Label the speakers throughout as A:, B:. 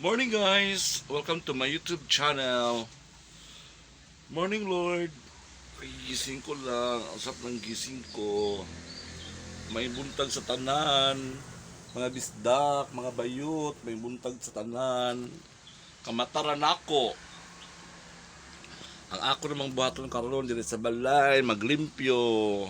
A: Morning, guys! Welcome to my YouTube channel. Morning, Lord! Gising ko lang. Ang sarap ng gising ko. May buntag sa tanan. Mga bisdak, mga bayot, may buntag sa tanan. Kamataran ako. Ang ako namang buhaton karon diri sa balay, maglimpyo.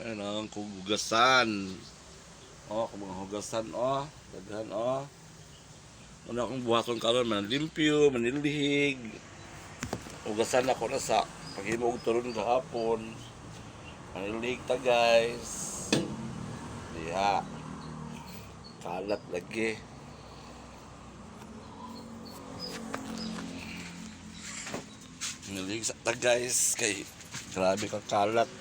A: Ayan ang kugugasan. Oh, kung mga hugasan, oh. Daghan, oh. Ano akong buhaton karon, manlimpyo, manilihig. Ugasan ako na sa paghimo og turon gahapon. Manilihig ta, guys. Diha. Kalat lagi. Manilihig sa ta, guys, kay grabe ka kalat.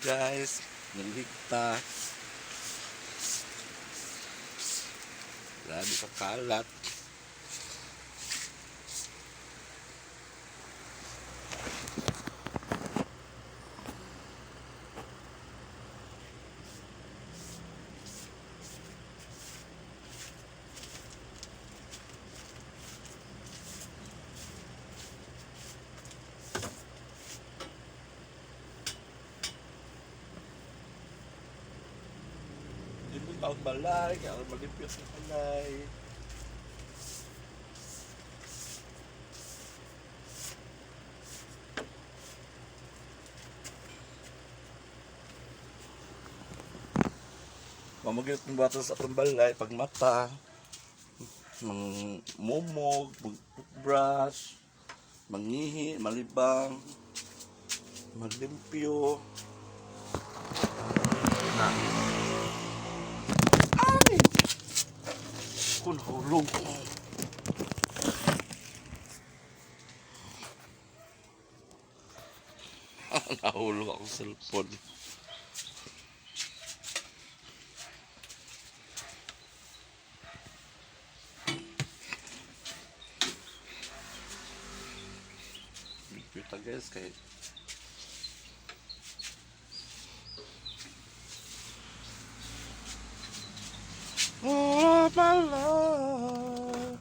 A: Guys, manilihig ta. Grabe ka kalat. Hindi mo taong balay, kaya malimpyo sa balay. Mamagit ng bata sa atong balay, pag mata, mang mumog, mag toothbrush, mangihi, malibang, maglimpyo. Na. Ay! Kun hulog. Nahulog akong cellphone. Limpyo ta, guys, kay Oh, my love.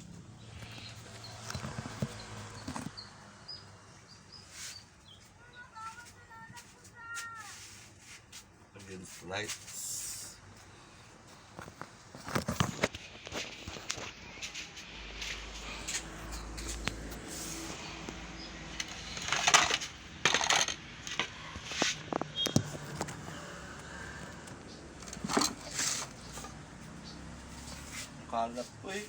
A: Against lights. Kalat ko eh.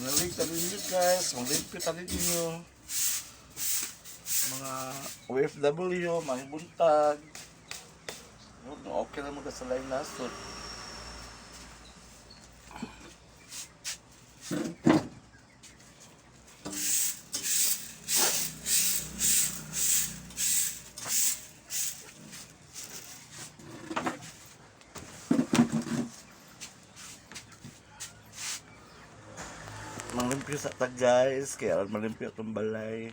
A: Nalig ta ninyo, guys. Maglimpyo ta ninyo. Mga OFW, mga buntag. Yun, okay na mga sa line nasod. Manglimpyo sa ta, guys. Kaya malimpyo itong balay.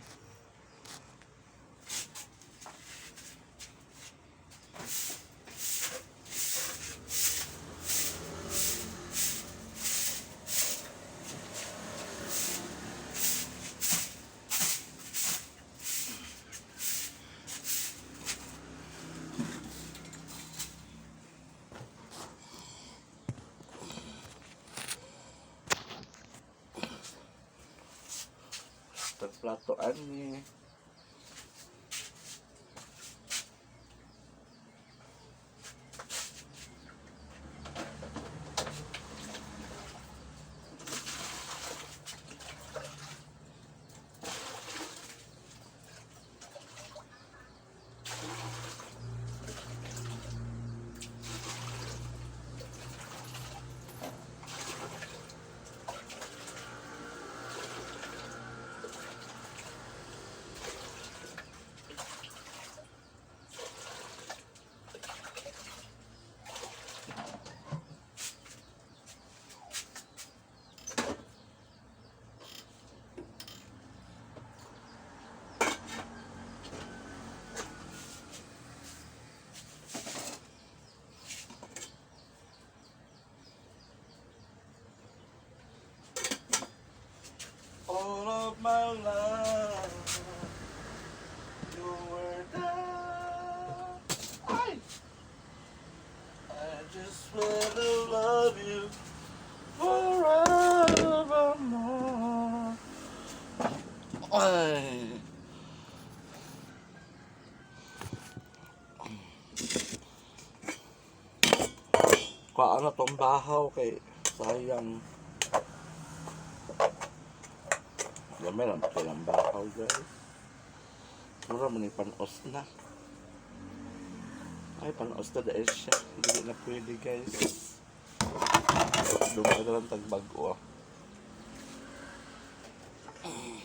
A: Tagplato ani. love you forevermore. Ay. Kuhaan na tong bahaw kay sayang. Gamay lang ito lang bahaw, guys. Mura man ni panos na. Ay, panos na dahil siya. Hindi na pwede, guys. Dumay na lang tagbago, ah. Ay,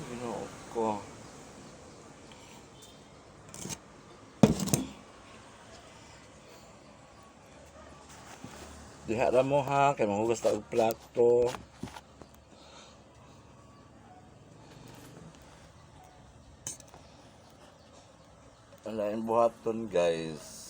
A: Ginoo ko. Diha ra mo ha, kay mahugas ta og plato. Wala yung buhaton, guys.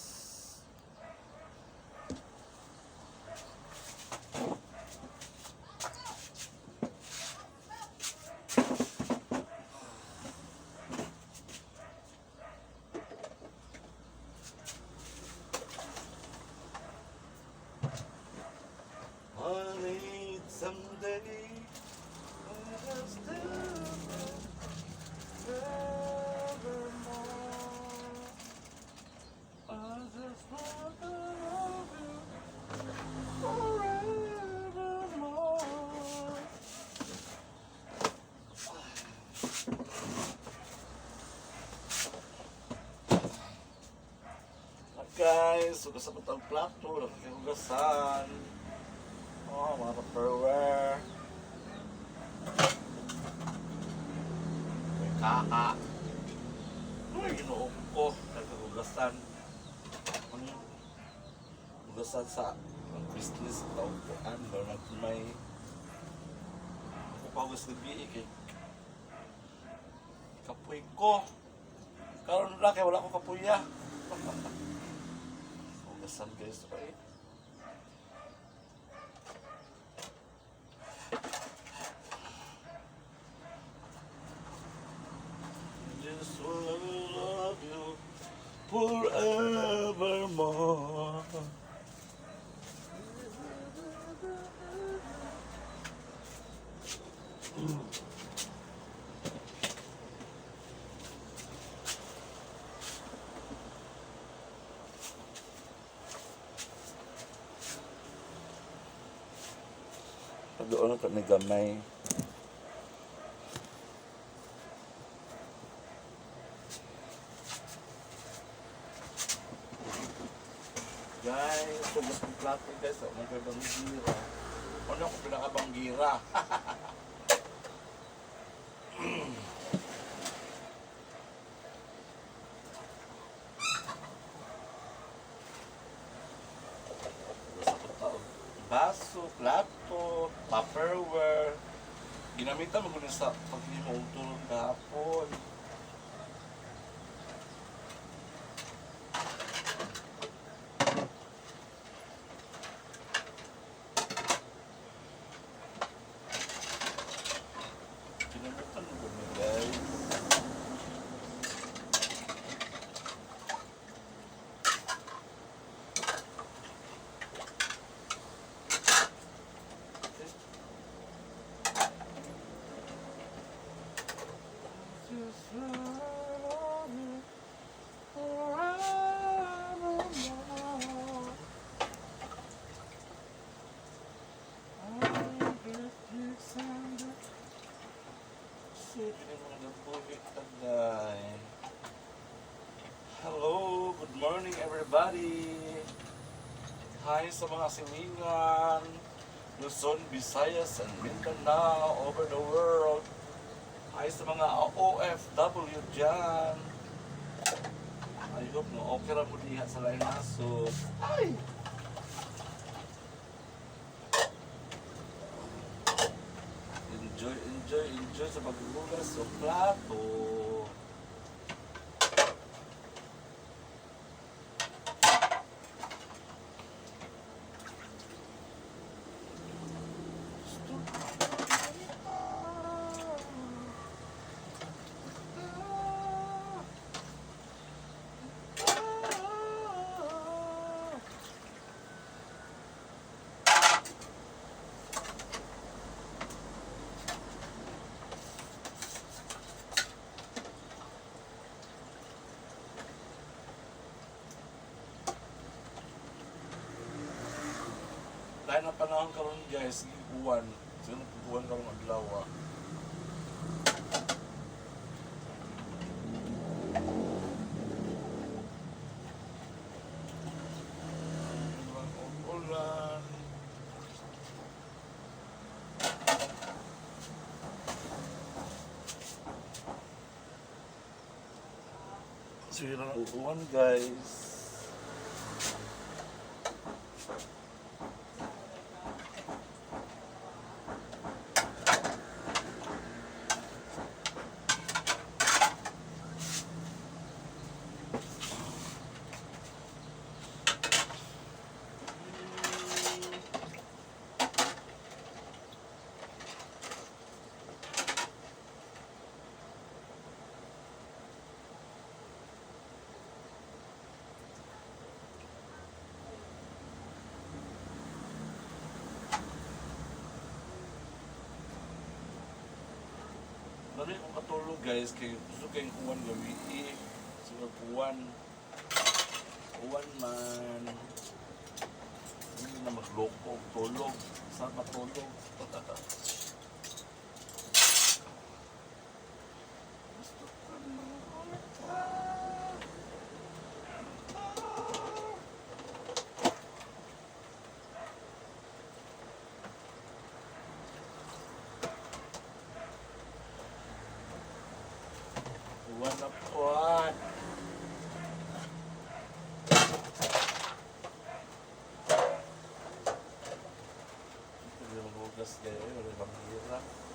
A: I need someday let us do forevermore. I just want to love you forevermore. Guys, hugasan mo ang plato, nakakahugasan. Oh, mga Tupperware. May kaka. Ay, ginoo ko. Naghugasan. Ano? Hugasan sa ang business na upuan. Ba may ako pahugas gabi eh, kay kapoy ko. Karon na kay wala ko kapuya. Hugasan, guys. Okay. Just wanna love you forevermore. Doon na ito ni gamay. Guys, tubos ng plato, guys. Ako may banggira. Ano ako pinakabanggira? Basta ko tao. Baso, plato, Tupperware. Ginamitan mo ko sa paghimo og tulog gahapon. Ginamitan mo ko ni, guys. Just love you forevermore. I get Alexander. Sige, mga nabuhi tagay. Hello, good morning, everybody. Hi sa mga silingan, Luzon, Visayas, and Mindanao, over the world. Hi sa mga OFW dyan. I hope no okay ra mo diha sa lain nasod. Ay! Enjoy, enjoy, enjoy sa paghugas sa plato. Gusto. Dahil ang panahon karon, guys, uwan. Sino uwan karon adlaw ah. Ulan. Sige na ang uwan, guys. Dali akong katulog, guys, kay gusto kayong uwan gabi eh. Siguro uwan. Uwan man. Hindi na magloko og tulog. Sa matulog. Gusto ko na. Uwan na puwan. Hindi maghugas kayo, wala bang hirap.